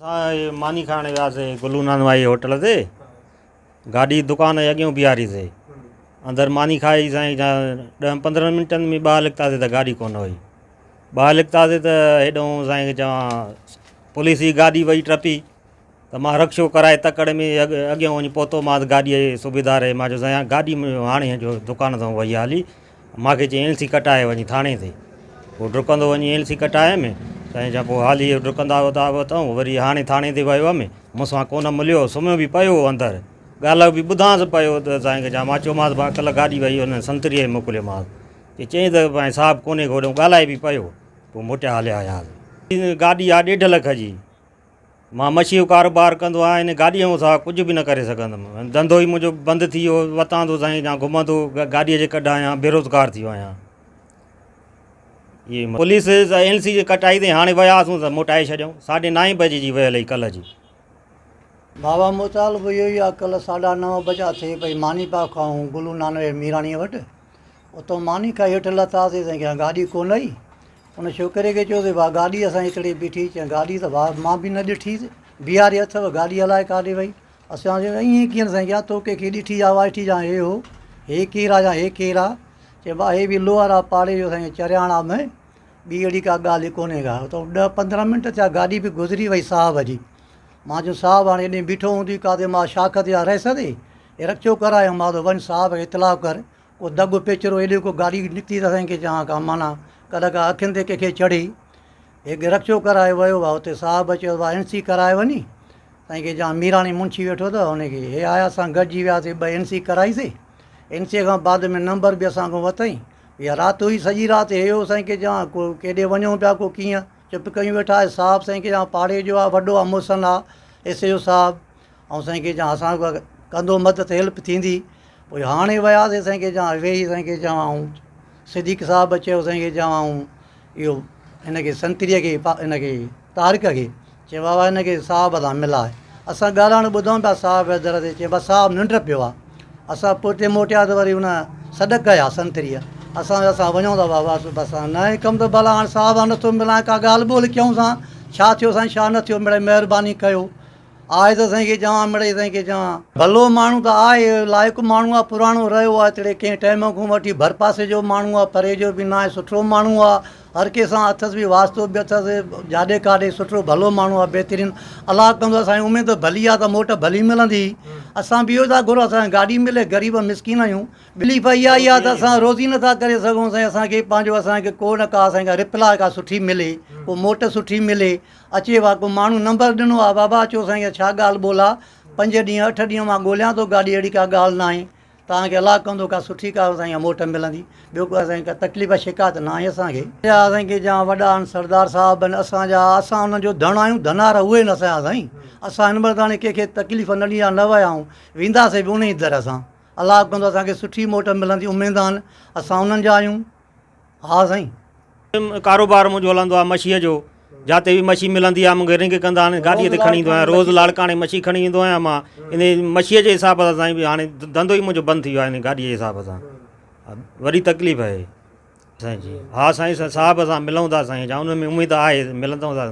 اسان ماني کائڻ وياسي گلو نانوائي هوٽل تي گاڏي دڪان جي اڳيون بيهاريسي اندر ماني کائي سائين ڏهن پندرهن منٽن ۾ ٻاهر نڪتاسي ته گاڏي ڪونه هئي ٻاهر نڪتاسي ته هيڏو سائين چوان پوليس جي گاڏي وئي ٽپي ته مان رڪشو ڪرائي تڪڙ ۾ اڳيان وڃي پهتومانس گاڏيء جي صوبيدار کي مان چيو سائين گاڏي منهنجو هاڻي جو دڪان تان وئي هلي مان کي چيائين ايل سي ڪٽائي وڃي ٿاڻي تي پوء ڊڪندو وڃي ايل سي ڪٽايم سائين چيائين پوء هالي ڊڪندا وتا وتئون وري هاڻي ٿاڻي تي ويو هيم مون سان ڪونه مليو سمهيو به پيو هو اندر ڳالهه به ٻڌانس پيو ته سائين کي چيان مان چيومانس ڀاء ڪلهه گاڏي وئي ان سنتريء کي موڪليومانس چيائين ته صاحب ڪونهي ڪو ڳالهائي به پيو پوء موٽيا هليا آياسين گاڏي آ ڏيڍ لک جي مان مڇيء جو ڪاروبار ڪندو آهيان هن گاڏيء کان سواء ڪجهه به نه ڪري سگهندم. ڌنڌو ئي منهنجو بند ٿي ويو وتان ٿو سائين يا گهمندو گاڏيء جي ڪڍ آهيان بيروزگار ٿي ويو آهيان. اهي پوليس ايل سي جي ڪٽائي تي هاڻي وياسون ته موٽائي ڇڏيائون ساڍي نائين بجي جي ويل هئي ڪلهه جي. بابا مطالبو اهو ئي آهي ڪلهه ساڍا نو بجا ٿئي پئي ماني پيا کائون گلو نانوي ميراڻيء وٽ اتان ماني کائي هيٺ لٿاسين سائين ڪيان گاڏي ڪونه هئي ان ڇوڪري کي چيوسين ڀاء گاڏي اسان جي هتڙي بيٺي چيائين گاڏي ته ڀاء مان به نه ڏٺي بيهاري اٿو گاڏي الائي ڪاڏي وئي اسان چيو ائين ڪيئن سائين ڪيان تو ڪنهن کي ڏٺي يا وائٺي يا هي هو هي ڪير آ يا هي ڪير آ چي ڀاء هي به لوهر آ پاڙي جو سائين چرياڻ آ ۾ ٻي اهڙي ڪا ڳالهه ڪونهي ڪا ته ڏهه پندرهن منٽ ٿيا گاڏي به گذري وئي صاحب جي مان چيو صاحب هاڻي هيڏي بيٺو هوندي ڪاٿي مان شاخ تي يا رهس تي هي رڪشو ڪرايو مان ته وڃ صاحب کي اطلاع ڪر ڪو دڳ پيچرو ايڏي ڪو گاڏي نڪتي ته اسان کي چوان ڪا معنيٰ ڪڏهن ڪا اکين تي ڪنهن کي چڙهي هڪ رڪشو ڪرائي ويو وا اتي صاحب چيو وا اين سي ڪرائي وڃي سائين کي چوان ميراڻي منشي ويٺو اٿو ان کي هي آيا اسان گڏجي وياسي ٻه اين سي ڪرائيسي اين سي کان بعد ۾ نمبر به اسان کان ورتائين اها رات هئي سڄي رات هي هو سائين کي چوان ڪو ڪيڏي وڃون پيا ڪو ڪيئن چپ ڪيون ويٺا آهي صاحب سائين کي چوان پاڙي جو آ وڏو آ محسن آ ايس ايڇ او صاحب ۽ سائين کي چوان اسان کي ڪندو مدد هيلپ ٿيندي پوء هاڻي وياسي سائين کي چوان ويهي سائين کي چوان آئون صديق صاحب چيو سائين کي چوان آئون اهو هن کي سنتريء کي هن کي طارق کي چي بابا هن کي صاحب سان ملاء اسان ڳالهائڻ ٻڌون پيا صاحب جي در تي چي بس صاحب ننڊ پيو آ اسان پوئتي موٽيا ته وري هن سڏ ڪيا سنتريء اسان اسان وڃون ٿا بابا بس نه هي ڪم ته ڀلا هاڻي صاحب سان نٿو ملان ڪا ڳالهه ٻولهه ڪيون سان ڇا ٿيو سائين ڇا نه ٿيو مڙئي مهرباني ڪيو آء ته سائين کي چوان مڙئي سائين کي چوان. ڀلو ماڻهو ته آهي، لائق ماڻهو آ، پراڻو رهيو آ، هتڙي ڪنهن ٽائيم کان وٺي ڀرپاسي جو ماڻهو آ، پري جو به ناهي، سٺو ماڻهو آ، هر ڪنهن سان اٿس به واسطو به اٿس، جاڏي ڪاڏي سٺو ڀلو ماڻهو آ، بهترين الله ڪندو اسان جي اميد ڀلي آ ته موٽ ڀلي ملندي، اسان به اهو ٿا گهرون اسان کي گاڏي ملي، غريب مسڪين آهيون، تڪليف اها ئي آ ته اسان روزي نٿا ڪري سگهون سائين اسان کي پنهنجو اسان کي ڪو نه ڪا اسان کي رپلاء ڪا سٺي ملي، ڪو موٽ سٺي ملي، اچي وا ڪو ماڻهو نمبر ڏنو آ بابا اچو سائين اها ڇا ڳالهه ٻولهه آ پنج ڏينهن اٺ ڏينهن مان ڳوليان ٿو گاڏي اهڙي ڪا ڳالهه ناهي توهان کي الله ڪندو ڪا سٺي ڪا سائين اها موٽ ملندي ٻيو ڪو اسان کي ڪا تڪليف شڪايت ناهي اسان کي. جا اسان کي جا وڏا آهن سردار صاحب آهن اسان جا اسان انهن جو ڌڻ آهيون ڌنار اهي آهن اسان جا سائين اسان هن مهل تاڻي ڪنهن کي تڪليف نه ڏني آ نه ويا آهيون وينداسين به انهي در اسان الله ڪندو اسان کي سٺي موٽ ملندي اميد آهن اسان انهن جا آهيون. ها سائين. ڪاروبار منهنجو هلندو آهي مڇيء جو جاتي به مڇي ملندي آهي مونکي رنگ ڪندا آهن گاڏيء تي کڻي ايندو آهيان روز لاڙڪاڻي مڇي کڻي ايندو آهيان مان ان مڇيء جي حساب سان سائين هاڻي ڌنڌو ئي منهنجو بند ٿي ويو آهي ان گاڏيء جي حساب سان وڏي تڪليف آهي سائين جي ها سائين صاحب سان ملون ٿا سائين جا ان ۾ اميد آهي ملندو ٿا.